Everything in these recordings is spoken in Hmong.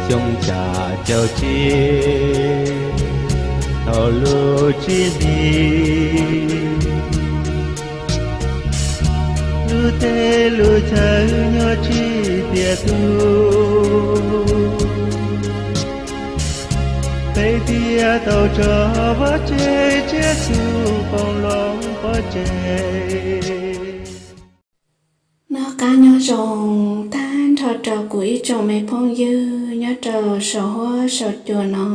Xyoo xya caum tsib, thaum lub tsib hli, lub teb lub chaw nyob tsis tiav tug, peb thiaj tau tso vaj tse tsiab txhu poob loo pov tseg. Noj qab nyob zoo tag nrho rau kuv ib tsoom me phooj ywg nyob rau saum huab saum cua no.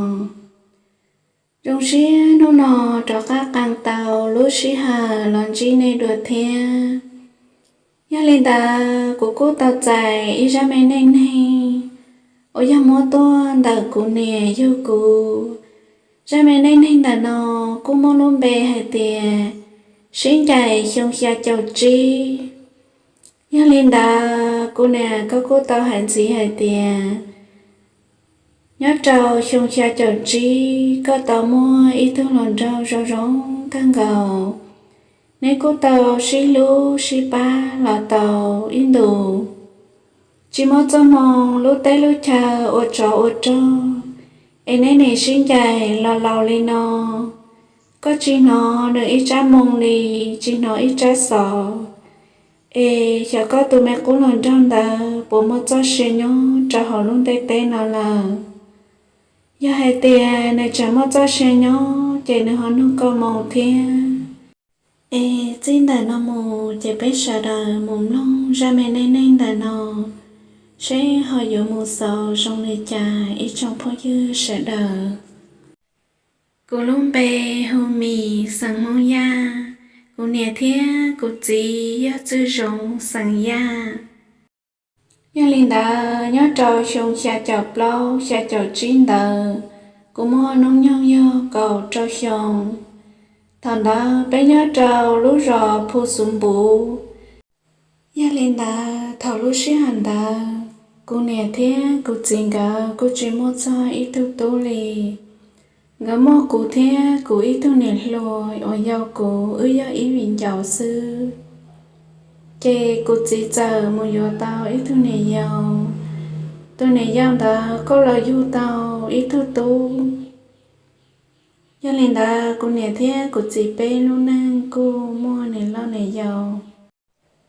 Zoo siab hnub no rov qab qee tau lub sij hawm los ntsib nej dua thiab. Yog li ntawd kuv kuj tau txais ib zaj me neej neeg uas yog muab tuaj ntawm kuv niam yug kuv. Zaj me neej neeg ntawm no kuj muaj lub npe hais tias Sib Ncaim Xyoo Xya Caum Tsib. Yog li ntawd kuv niam koj kuj tau hais ntxiv hais tias nyob rau xyoo xya caum tsib koj tau muaj ib tug hluas nraug zoo zoo kawg nkaus. Neb kuj tau sib hlub sib pab los tau ib ntus. Tsis muaj txoj hmoo lub teb lub chaw ua tsov ua rog, es neb nim sib ncaim los laus li no. Koj tsis hnov nws ib tsab moo li, tsis hnov ib tsab xov. Es xyov koj tus me qub hluas nraug ntawd puas muaj txoj sia nyob rau hauv lub ntiaj teb no lawm. Yog hais tias nws tseem muaj txoj sia nyob ces nws ho nug koj moo thiab. Es txij ntawm no mus ces peb sawv daws mus mloog zaj me neej neeg ntawm no, seb ho yuav mus xaus zoo li cas ib tsoom phooj ywg sawv daws. Kuv lub npe hu Mim xeem Hmoob Yaj, kuv niam thiab kuv txiv yog Txwj Zoov xeem Yaj. Yog li ntawd nyob rau xyoo xya caum plaub xya caum tsib ntawd, kuv muaj hnub nyoog yog kaum rau xyoo. Thaum ntawd peb nyob rau lub zos Phu Xuv Npuv. Yog li ntawd thaum lub sij hawm ntawd, kuv niam thiab kuv txiv nkawd kuj tsis muaj txog ib tug tub li. Nkawd muaj kuv thiab kuv ib tug niam hluas uas yau kuv wb yog ib viv ncaus xwb. Ces kuv txiv txawm mus yuav tau ib tug niam yau. Tus niam yau ntawd kuj los yug tau ib tug tub. Yog li ntawd kuv niam thiab kuv txiv peb lub neej kuj muaj niam loj niam yau.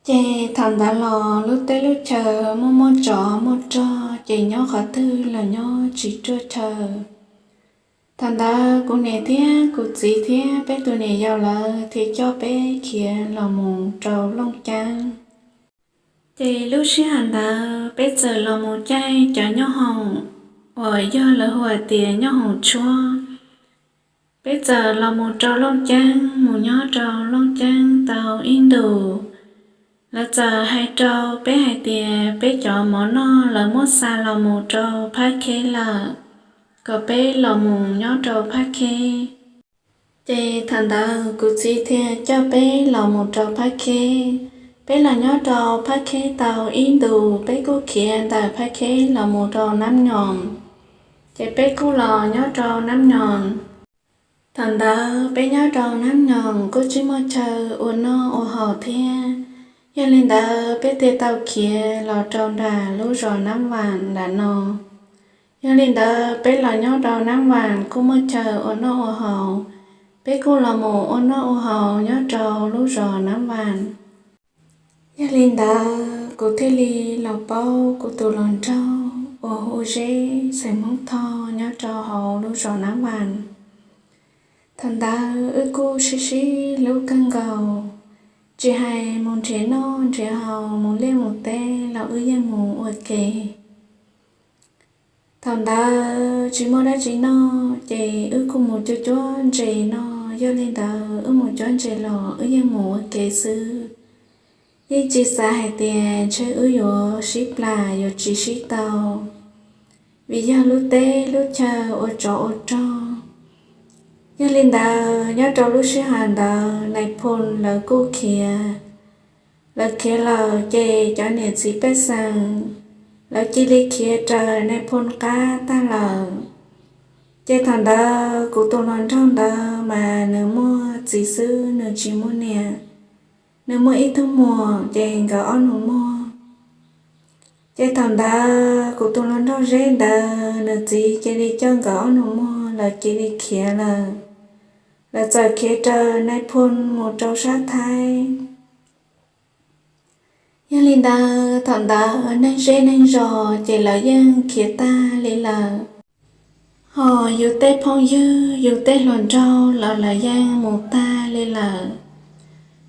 Ces thaum ntawd los lub teb lub chaw muaj muaj tsov muaj rog ces nyob qhov twg los nyob tsis ruaj chaw. Thaum ntawd kuv niam thiab kuv txiv thiab peb tus niam yau lawv thiaj coj peb khiav los mus rau Looj Ceeb. Ces lub sij hawm ntawd peb txawm los mus caij cov nyoob hoom uas yog lawv hu hais tias nyoob hoom tshuab. Peb txawm los mus rau Looj Ceeb, mus nyob rau Looj Ceeb tau ib ntus. Lawv txawm hais rau peb hais tias peb cov mov noj lawv muab xa los mus rau Phab Kheb lawm, kom peb los mus nyob rau Phab Kheb. Ces thaum ntawd kuv txiv thiaj coj peb los mus rau Phab Kheb. Peb los nyob rau Phab Kheb tau ib ntus, peb kuj khiav ntawm Phab Kheb los mus rau Nab Nyoos. Ces peb kuj los nyob rau Nab Nyoos. Thaum ntawd peb nyob rau Nab Nyoos kuj tsis muaj chaw ua noj ua haus thiab. Yog li ntawd peb thiaj tau khiav los rau nram lub zos Nab Vas nram no. Yog li ntawd peb los nyob rau Nab Vas kuj muaj chaw ua noj ua haus, peb kuj los mus ua noj ua haus nyob rau lub zos Nab Vas. Yog li ntawd kuv thiaj li los paub kuv tus hluas nraug uas hu Zeb xeem Hmoob Thoj nyob rau hauv lub zos Nab Vas. Thaum ntawd wb kuj sib sib hlub kawg nkaus, tsis hais mus nrhiav noj nrhiav haus mus liaj mus teb los wb yeej mus ua ke. Thaum ntawd tsis muaj dab tsi noj ces wb kuj mus cuab cuab ntses no, yog li ntawd wb mus cuab ntses los wb yeej mus ua ke xwb. Yeej tsis xav hais tias ntshe wb yuav sib plam yuav tsis sib tau, vim yog lub teb lub chaw ua tsov ua rog. Yog li ntawd nyob rau lub sij hawm ntawd nais phoo lawv kuj khiav. Lawv khiav lawm ces cov niam txiv pej xeem lawv cia li khiav raws nais phoo qab tag lawm. Ces thaum ntawd kuv tus hluas nraug ntawd mas nws muaj txiv xwb, nws tsis muaj niam. Nws muaj ib tug muam ces nkawd ob nus muag. Ces thaum ntawd kuv tus hluas nraug Zeb ntawd nws txiv cia li coj nkawd ob nus muag lawv cia li khiav lawm. Lawv txawm khiav raws nais phoo mus rau sab Thaib. Yog li ntawd thaum ntawd neeg zej neeg zos ces lawv yeej khiav tag li lawm. Hos yus tej phooj ywg yus tej hluas nraug los lawv yeej mus tag li lawm.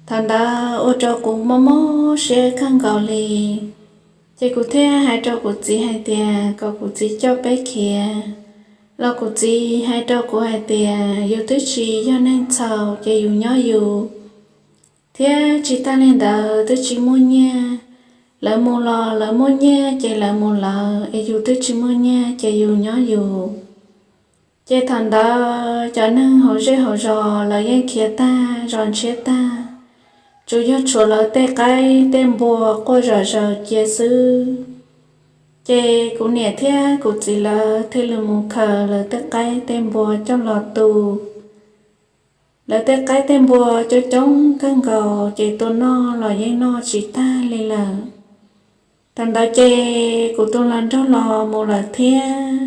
Thaum ntawd ua rau kuv mob mob siab kawg nkaus li. Ces kuv thiaj hais rau kuv txiv hais tias kom kuv txiv coj peb khiav, los kuv txiv hais rau kuv hais tias yus twb tsis yog neeg txhaum ces yus nyob yus, thiab tsis tag li ntawd twb tsis muaj nyiaj. Lawv mus los lawv muaj nyiaj ces lawv mus lawv, es yus twb tsis muaj nyiaj ces yus nyob yus. Ces thaum ntawd cov neeg hauv zej hauv zos lawv yeej khiav tag zos ntshiab tag, tsuas yog tshuav lawv tej qaib tej npua quaj zom zaws cia xwb. Ces kuv niam thiab kuv txiv lawv thiaj li mus khaws lawv tej qaib tej npua coj los tu. Lawv tej qaib tej npua coob coob kawg nkaus ces tua noj los yeej noj tsis tag li lawm. Thaum ntawd ces kuv tus hluas nraug los mus lawm thiab,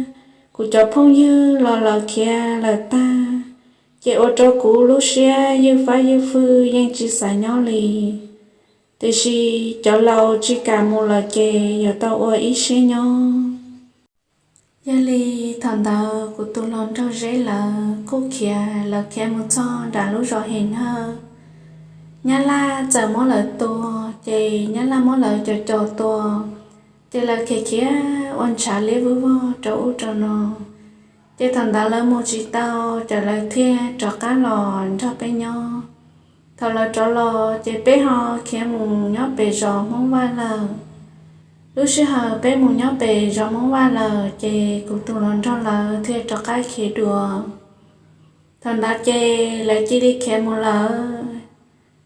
kuv cov phooj ywg los lawv khiav lawm tag, ces ua rau kuv lub siab ywj fab ywj fwj yeej tsis xav nyob li. Tiam sis cov laus tsis kam mus lawm ces yuav tau ua ib siab nyob. Yog li thaum ntawd kuv tus hluas nraug Zeb lawv kuj khiav, lawv khiav mus txog nram lub zos His Hawj, Nyab Laj txawm muab lawv tua, ces Nyab Laj muab lawv cov caum tua, ces lawv khiav khiav ua ntshav liab vog vog rau ub rau no. Ces thaum ntawd lawv mus tsis tau, ces lawv thiaj rov qab los nrog peb nyob. Thaum lawv rov los ces peb ho khiav mus nyob pem zos Hmoob Vaj lawm. Lub sij hawm peb mus nyob pem zos Hmoob Vaj lawm ces kuv tus hluas nraug lawv thiaj rov qab khiav dua. Thaum ntawd ces lawv cia li khiav mus lawm,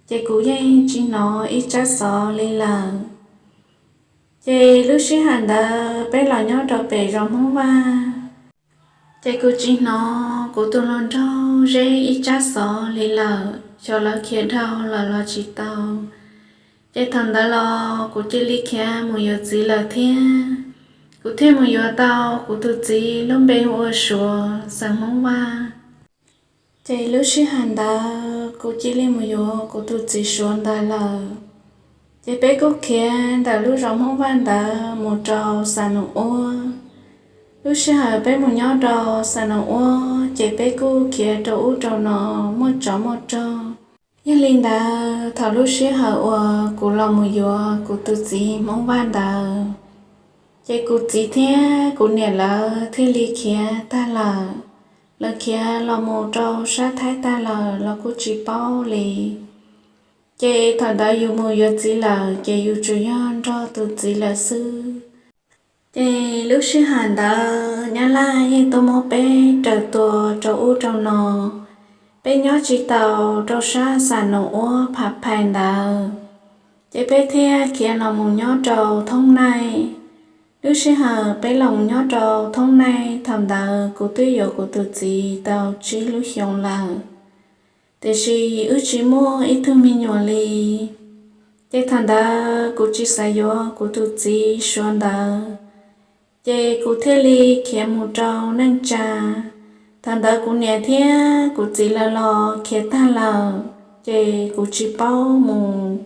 ces kuv yeej tsis hnov ib tsab xov li lawm. Ces lub sij hawm ntawd peb los nyob rau pem zos Hmoob Vaj, ces kuv tsis hnov kuv tus hluas nraug Zeb ib tsab xov li lawm, xyov lawv khiav dhau lawm los tsis tau. Ces thaum ntawd los kuv cia li khiav mus yuav txiv lawm thiab. Kuv thiaj mus yuav tau kuv tus txiv lub npe hu ua Suav xeem Hmoob Vaj. Ces lub sij hawm ntawd kuv cia li mus yuav kuv tus txiv Suav ntawd lawm. Ces peb kuj khiav ntawm lub zos Hmoob Vaj ntawd mus rau Xa Nus Uab. Lub sij hawm peb mus nyob rau Xa Nus Uab ces peb kuj khiav rau ub rau no muaj tsov muaj rog. Yog li ntawd thaum lub sij hawm uas kuv los mus yuav kuv tus txiv Hmoob Vaj ntawd, ces kuv txiv thiab kuv niam lawv thiaj li khiav tag lawm. Lawv khiav los mus rau sab Thaib tag lawm los kuj tsis paub li. Ces thaum ntawd yus mus yuav txiv lawm ces yus tsuas yog nrog tus txiv lawm xwb. Ces lub sij hawm ntawd Nyab Laj yeej tuaj muab peb raws tua rau ub rau no. Peb nyob tsis tau rau sab Xa Nus Uab Pha Phais ntawd, ces peb thiaj khiav los mus nyob rau Thoob Naij. Lub sij hawm peb los mus nyob rau Thoob Naij thaum ntawd kuv twb yuav kuv tus txiv tau tsib lub xyoos lawm, tiam sis wb tsis muaj ib tug me nyuam li. Ces thaum ntawd kuv tsis xav yuav kuv tus txiv Suav ntawd, ces kuv thiaj li khiav mus rau neej tsa. Thaum ntawd kuv niam thiab kuv txiv lawv los khiav tag lawm, ces kuv tsis paub mus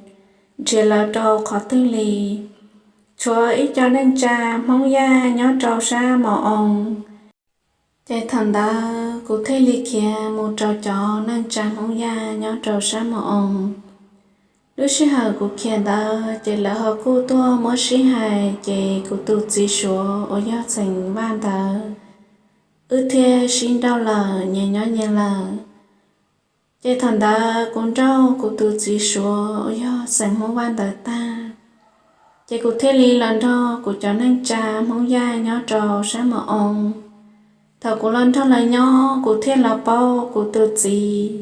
nrhiav lawv rau qhov twg li. Tshuav ib co neej tsa Hmoob Yaj nyob rau sab Mos Oo. Ces thaum ntawd kuv thiaj li khiav mus rau cov neej tsa Hmoob Yaj nyob rau sab Mos Oo. Lub sij hawm kuv khiav ntawd ces lawv ho kuj tuaj muab sib hais, ces kuv tus txiv Suav uas yog xeem Vaj ntawd, wb thiaj sib nrauj lawm nyias nyob nyias lawm. Ces thaum ntawd kuv nrauj kuv tus txiv Suav uas yog xeem Hmoob Vaj ntawd tag, ces kuv thiaj li los nrog kuv cov neej tsa Hmoob Yaj nyob rau sab Mos Oo. Thaum kuv los nrog lawv nyob kuv thiaj los paub kuv tus txiv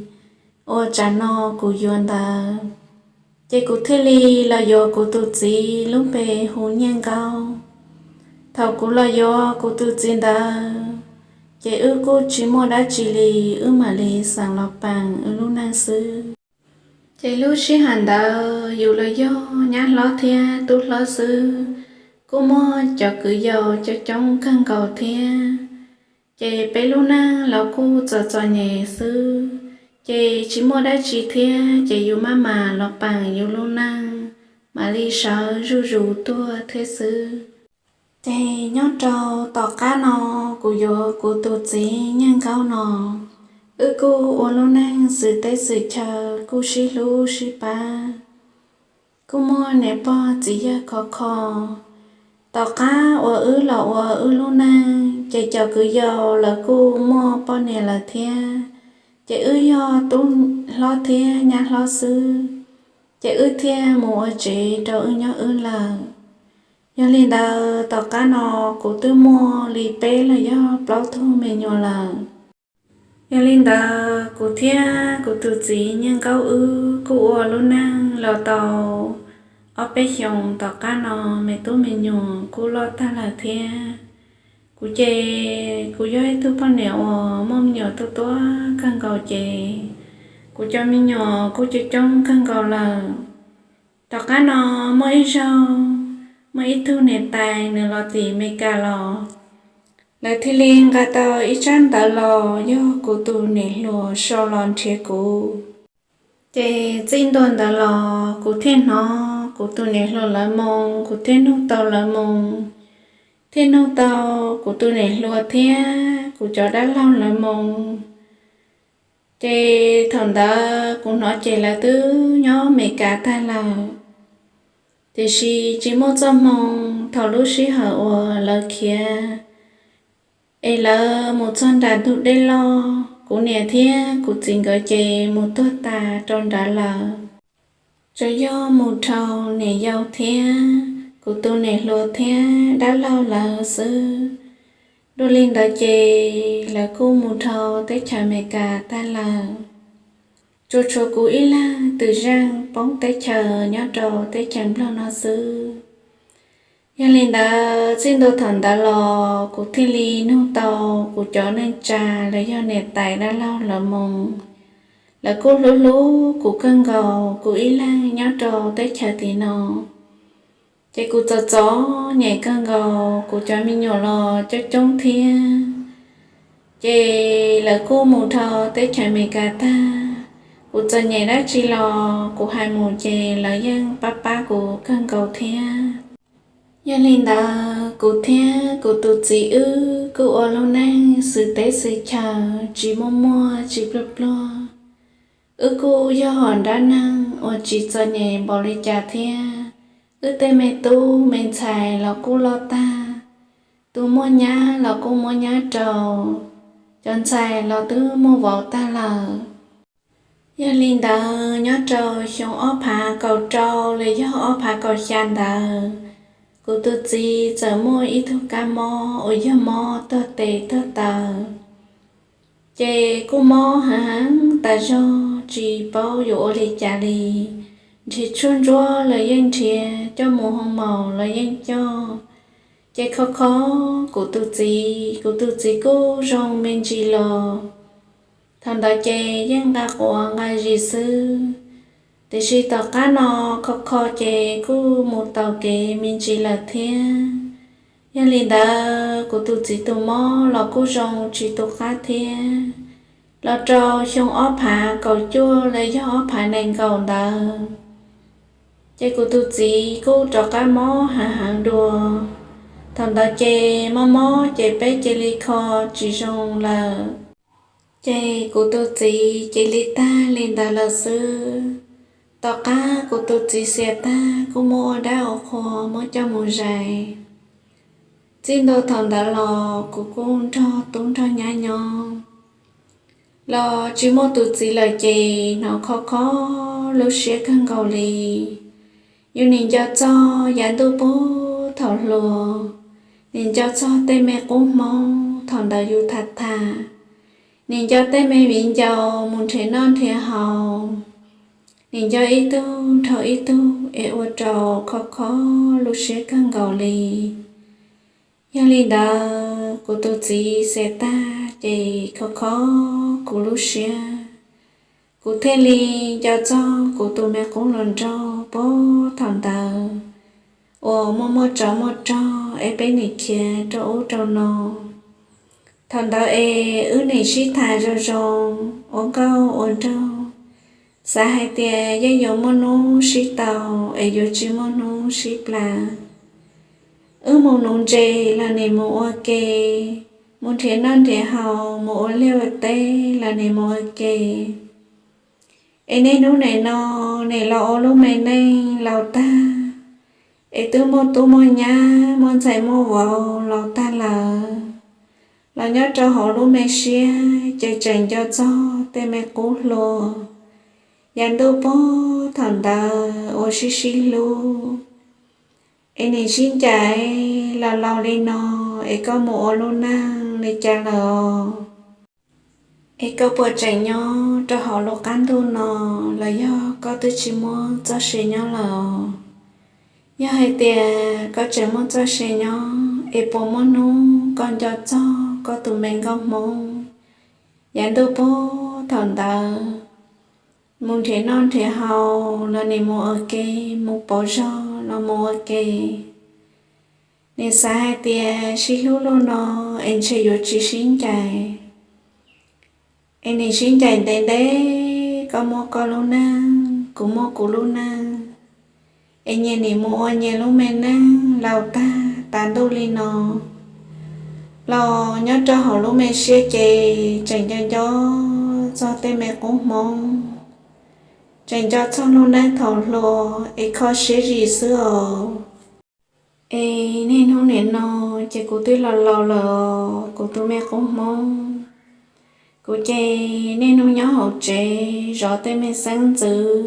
uas tsam no kuv yuav ntawd. Ces kuv thiaj li los yuav kuv tus txiv lub npe hu Nyiaj Nkaub. Thaum kuv los yuav kuv tus txiv ntawd, ces wb kuj tsis muaj dab tsi li, wb mam li xeem los paas wb lub neej xwb. Ces lub sij hawm ntawd yus los yog nyab hlob thiab tub hlob xwb, kuj muaj cov kwv yau coob coob kawg nkaus thiab. Ces peb lub neej los kuj txom txom nyem xwb, ces tsis muaj dab tsi thiab, ces yus maj mam los peem yus lub neej, mam li sawv zuj zus tuag thiab xwb. Ces nyob rau tom qab no, kuv yuav kuv tus txiv Nyiaj Nkaub no, wb kuj ua lub neej xwm teb xwm chaw kuj sib hlub sib pab, kuj muaj niam pog txiv yawg khov kho. Tom qab uas wb los ua wb lub neej, ces cov kwv yau lawv kuj muaj poj niam lawm thiab, ces wb yog tub hlob thiab nyab hlob xwb, ces wb thiaj mus ua tsev rau wb nyob wb lawm. Yog li ntawd, tom qab no kuv twb muaj li peb los yog plaub tug me nyuam lawm. Yog li ntawd, kuv thiab kuv tus txiv Nyiaj Nkaub wb kuj ua lub neej los tau ob peb xyoos tom qab no, me tub me nyuam kuj loj tag lawm thiab. Kuv ces kuv yog ib tug poj niam uas muaj me nyuam tuaj tuaj kawg nkaus ces kuv cov me nyuam kuj coob coob kawg nkaus lawm. Tom qab no muaj ib zaug, muaj ib tug niam tais nws los tim Meskas los, lawv thiaj li nqa tau ib tsab ntawv los yog kuv tus niam hluas sau los nrhiav kuv. Ces txij ntua ntawd los kuv thiaj hnov kuv tus niam hluas lawv moo, kuv thiaj nug tau lawv moo, thiaj nug tau kuv tus niam hluas thiab kuv cov dab laug lawv moo. Ces thaum ntawd kuv hnov ces lawv twb nyob Meskas tag lawm, tiam sis tsis muaj txoj hmoo thaum lub sij hawm uas lawv khiav es lawv mus txog nram ntug dej loj, kuv niam thiab kuv txiv nkawd ces mus tuag tas rau nrad lawm. Tsuas yog mus dhau niam yau thiab kuv tus niam hluas thiab dab laug lawv xwb. Dua li ntawd ces lawv kuj mus dhau teb chaws Amelikas tag lawm. Tsuas tshuav kuv ib leeg twm zeej poob teb chaws nyob rau teb chaws Nplog no xwb. Yog li ntawd, txij ntua thaum ntawd los kuv thiaj li nug tau kuv cov neej tsa los yog niam tais dab laug lawv moo. Lawv kuj hlub hlub kuv kawg nkaus, kuv ib leeg nyob rau teb chaws tim no. Ces kuv txom txom nyem kawg nkaus, kuv cov me nyuam los coob coob thiab. Ces lawv kuj mus dhau teb chaws Amelikas tag, kuv txom nyem dab tsi los kuv hais mus ces lawv yeej pab pab kuv kawg nkaus thiab. Yog li ntawd, kuv thiab kuv tus txiv wb kuj ua lub neej xwm teb xwm chaw tsis muaj muaj tsis pluag pluag. Wb kuj yog hom nrab neeg uas tsis txom nyem npaum li cas thiab. Wb tej me tub me ntxhais los kuj loj tag, tus muaj nyab los kuj muab nyab rau, cov ntxhais los twb muaj vauv tag lawm. Yog li ntawd, nyob rau xyoo ob phav kaum rau los yog ob phav kaum xya ntawd, kuv tus txiv txawm muaj ib tug kab mob uas yog mob tuag tes tuag taw. Ces kuj mob heev heev tas zog, tsis paub yuav ua li cas li. Nrhiav tshuaj ntsuab los yeej nrhiav, coj mus hoo maum los yeej coj. Ces kho kho kuv tus txiv, kuv tus txiv kuj zoo me ntsis los. Thaum ntawd ces yeej nqa quav nqa zis xwb, tiam sis tom qab no kho kho ces kuj mus taus kev me ntsis lawm thiab. Yog li ntawd, kuv tus txiv tus mob los kuj zoo tsis tu qab thiab. Los rau xyoo ob phav kaum cuaj los yog ob phav nees nkaum ntawd, ces kuv tus txiv kuj rov qab mob heev heev dua. Thaum ntawd ces mob mob ces peb cia li kho tsis zoo lawm. Ces kuv tus txiv cia li tag li ntawd lawm xwb. Tom qab kuv tus txiv xiam tag kuj muab ua dab ua qhua muab coj mus zais. Txij ntua thaum ntawd los kuv kuj nrog tub nrog nyab nyob los tsis muaj tus txiv lawm ces hnov kho kho lub siab kawg nkaus li. Yus nim nco txog yav ntuj puag thaum hluas, nim nco txog tej me qub hmoob thaum ntawd yus tham tham, nim nco tej me viv ncaus mus nrhiav noj nrhiav haus, nim nco ib tug dhau ib tug es ua rau kho kho lub siab kawg nkaus li. Yog li ntawd, kuv tus txiv xiam tag ces kho kho kuv lub siab, kuv thiaj li nco txog kuv tus me qub hluas nraug puag thaum ntawd. uas muaj muaj tsov muaj rog es peb nim khiav rau ub rau no. Thaum ntawd es wb nim sib tham zoo zoo, ua nkauj ua nraug, xav hais tias yeej yuav muaj hnub sib tau es yuav tsis muaj hnub sib plas. Wb mus nuv ntses los nim mus ua ke, mus nrhiav noj nrhiav haus, mus ua liaj ua teb los nim mus ua ke. Es niaj hnub nim no nim los ua lub me neej laus tag, es twb muaj tub muaj nyab muaj ntxhais muaj vauv laus tag lawm, los nyob rau hauv lub me siab ces tseem nco txog tej me qub hluas, yav ntuj puag thaum ntawd uas sib sib hlub. Es nim sib ncaim los laus li no, es koj mus ua lub neej li cas lawm os? Es koj puas tseem nyob rau hauv lub qab ntuj no, los yog koj twb tsis muaj txoj sia nyob lawm os? Yog hais tias koj tseem muaj txoj sia nyob, es puas muaj hnub koj nco txog koj tus me nkauj Hmoob yav ntuj puag thaum ntawd, mus nrhiav noj nrhiav haus los nim mus ua ke, mus pauv zog los mus ua ke? Nim xav hais tias sib hlub luaj no es ntshe yuav tsis sib ncaim. Es nim sib ncaim ntev ntev, koj muaj koj lub neej, kuv muaj kuv lub neej, es nyias nim mus ua nyias lub me neej laus tag tas ntuj li no, los nyob rau hauv lub me siab ces tseem nco nco txog tej me qub Hmoob, tseem nco txog lub neej thaum hluas es kho siab zim xwb os. Es niaj hnub nim no ces kuv twb los laus lawm os kuv tus me qub Hmoob. Kuv ces niaj hnub nyob hauv tsev zov tej me xeeb ntxwv,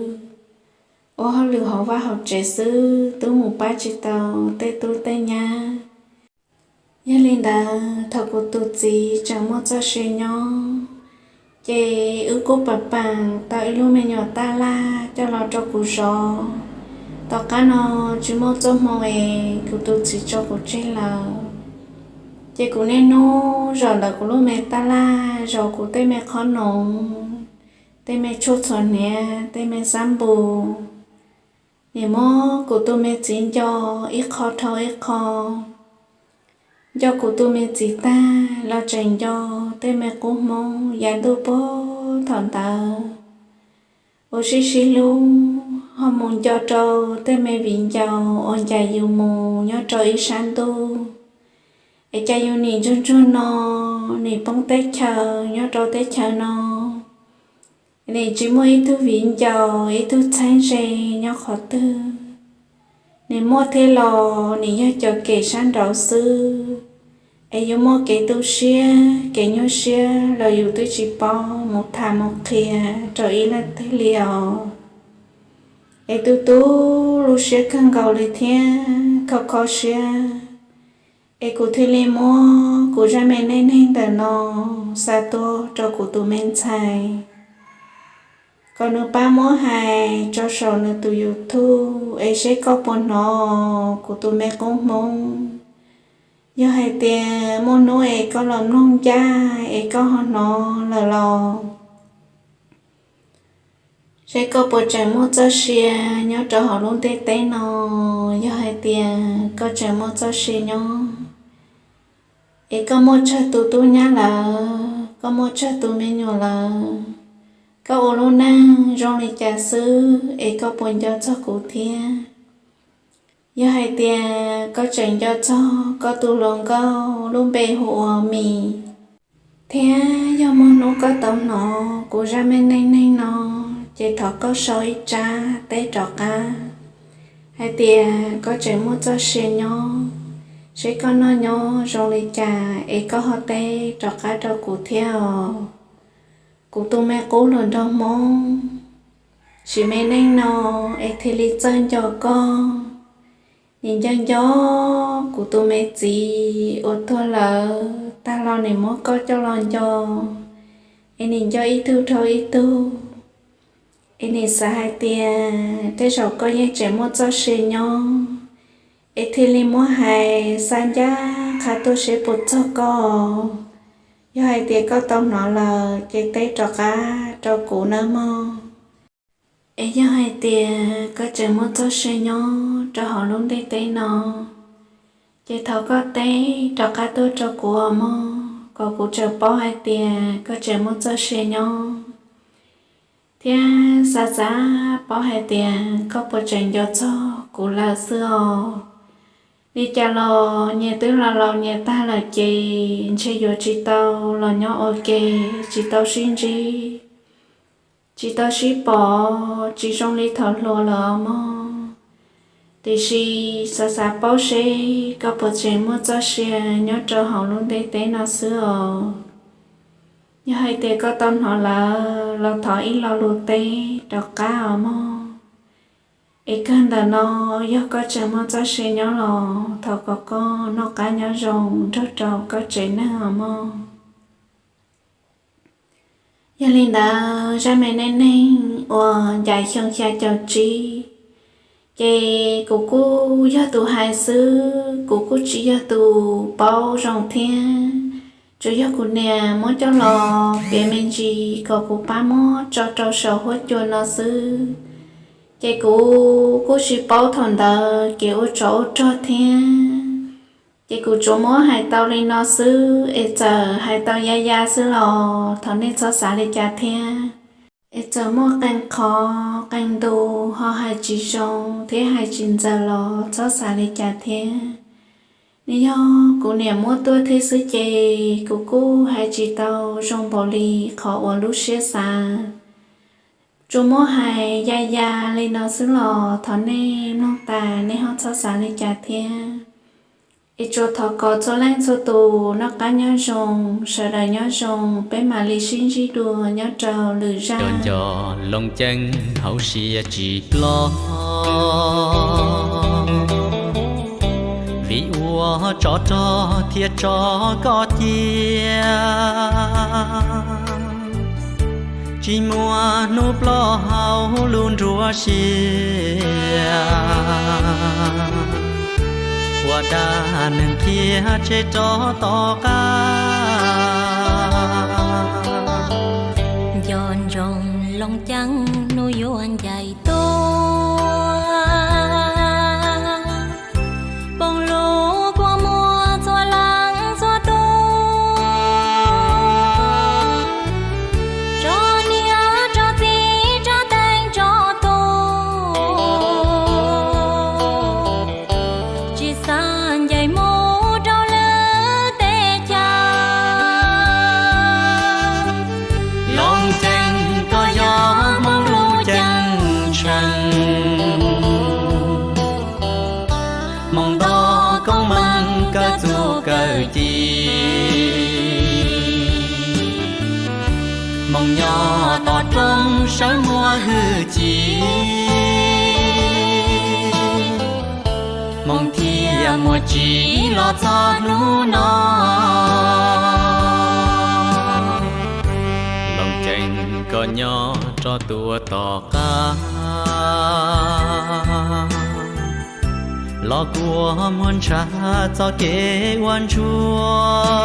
ua hauj lwm hauv vaj hauv tsev xwb, twb mus pab tsis tau tej tub tej nyab. Yog li ntawd thaum kuv tus txiv tseem muaj txoj sia nyob, ces wb kuj pam pam tau ib lub me nyuam tab laj coj los rau kuv zov. Tom qab no tsis muaj txoj hmoo es kuv tus txiv tso kuv tseg lawm, ces kuv niaj hnub zaum ntawm kuv lub me tab laj zov kuv tej me qhob noov, tej me tshuaj txhuam hniav, tej me xab npus. Nim muab kuv tus me txiv nco ib qho dhau ib qho. Nco kuv tus me txiv tag los tseem nco tej me qub Hmoob yav ntuj puag thaum ntawd uas sib sib hlub, ho mus nco rau tej me viv ncaus uas ncaim yus mus nyob rau ib sab ntuj. Es cas yus nim ntsuag ntsuag no, nim poob teb chaws nyob rau teb chaws no, nim tsis muaj ib tug viv ncaus ib tug txheeb ze nyob qhov twg. Nim muaj thiab los nim yog cov kem sab nraud xwb, es yuav muaj kev tu siab kev nyuaj siab los yus twb tsis paub mus tham mus qhia rau ib leej twg li os. Es tu tu lub siab kawg nkaus li thiab kho kho siab. Es kuv thiaj li muab kuv zaj me neej neeg ntawm no xa tuaj rau kuv tus me ntxhais, kom nws pab muab hais tso saum nws tus YouTube es seb koj puas hnov kuv tus me qub Hmoob. Yog hais tias muaj hnub es koj los mloog ncaj es koj ho hnov lawm los seb koj puas tseem muaj txoj sia nyob rau hauv lub ntiaj teb no. Yog hais tias koj tseem muaj txoj sia nyob, es koj muaj tsawg tus tub nyab lawm, koj muaj tsawg tus me nyuam lawm, koj ua lub neej zoo li cas xwb es koj puas nco txog kuv thiab? Yog hais tias koj tseem nco txog koj tus hluas nkauj lub npe hu ua Mis, thiab yog muaj hnub koj tau hnov kuv zaj me neej neeg no, ces thov koj sau ib tsab teb rov qab hais tias koj tseem muaj txoj sia nyob, seb koj noj nyob zoo li cas es koj ho teb rov qab rau kuv thiab os. Kuv tus me qub hluas nraug Hmoob, sim me neej no es thiaj li txawj nco koj. Nim nco nco kuv tus me txiv uas tuag lawm tag los nim muab koj coj los nco, es nim nco ib tug dhau ib tug. Es nim xav hais tias tej zaum koj yeej tseem muaj txoj sia nyob, es thiaj li muab hais xa ncaj qha tuaj seb puas txog koj. Yog hais tias koj tau hnov lawm ces teb rov qab rau kuv nawb mog. Es yog hais tias koj tseem muaj txoj sia nyob rau hauv lub ntiaj teb no, ces thov koj teb rov qab tuaj rau kuv os mog, kom kuv tseem paub hais tias koj tseem muaj txoj sia nyob, thiab xav xav paub hais tias koj puas tseem nco txog kuv lawm xwb os. Li cas los nyias twb los laus nyias tag lawm ces ntshe yuav tsis tau los nyob ua ke, tsis tau sib ntsib, tsis tau sib pom, tsis zoo li thaum hluas lawm os mog. Tiam sis xav xav paub seb koj puas tseem muaj txoj sia nyob rau hauv lub ntiaj teb no xwb os. Yog hais tias koj tau hnov lawm los thov ib lo lus teb rov qab os mog. Es kawg ntawm no, yog koj tseem muaj txoj sia nyob los thov kom koj noj qab nyob zoo nrog rau koj tsev neeg os mog. Yog li ntawd zaj me neej neeg uas ncaim xyoo xya caum tsib, ces kuv kuj yog tus hais xwb, kuv kuj tsis yog tus paub zoo thiab. Tsuas yog kuv niam muab coj los piav me ntsis kom kuv pab muab tso rau saum huab cua no xwb. Ces kuv kuj tsis paub thaum ntawd kev ua tsov ua rog thiab. Ces kuv tsuas muab hais tau li no xwb, es txawm hais tau ya ya xwb los thov nej txhob xav li cas thiab. Es txawm muaj qee qhov qee ntu ho hais tsis zoo thiab hais tsis ntxaws los txhob xav li cas thiab. Nws yog kuv niam muab tuaj thiab xwb ces kuv kuj hais tsis tau zoo npaum li qhov uas lub siab xav. Tsuas muab hais ya ya li no xwb los thov nej mloog tas nej ho txhob xav li cas thiab. Es tsuas thov kom txhua leej txhua tus noj qab nyob zoo, sawv daws nyob zoo, peb mam li sib ntsib dua nyob rau lwm zaj. Nco Looj Ceeb hauv siab tsis ploj, vim ua tsov rog thiab tso koj cia. Tsis muaj hnub ploj hauv lub nruab siab, ua dab neeg qhia tseg rov tom qab. Nco ntsoov Looj Ceeb hnub yuav ncaim tuaj, poob lub kua muag txhua leej txhua tus, tso niam tso txiv tso teej tso tus, tsis xav ncaim mus rau lwm teb chaws. Looj Ceeb koj yog Hmoob lub ceeb tsheej, Hmoob nto koob meej kawg txuj kawg ci, Hmoob nyob tom roob sawv muaj hwj chim, Hmoob thiaj muaj tsim los txog hnub no. Looj Ceeb koj nyob rov tuaj tom qab, los kua muag ntshav txoj kev ua ntsuag.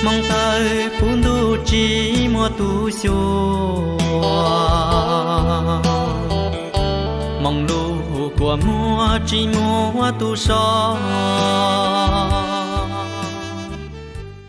Hmoob tawg puv ntuj tsis muaj tus xyuas, Hmoob lub kua muag tsis muaj tus so.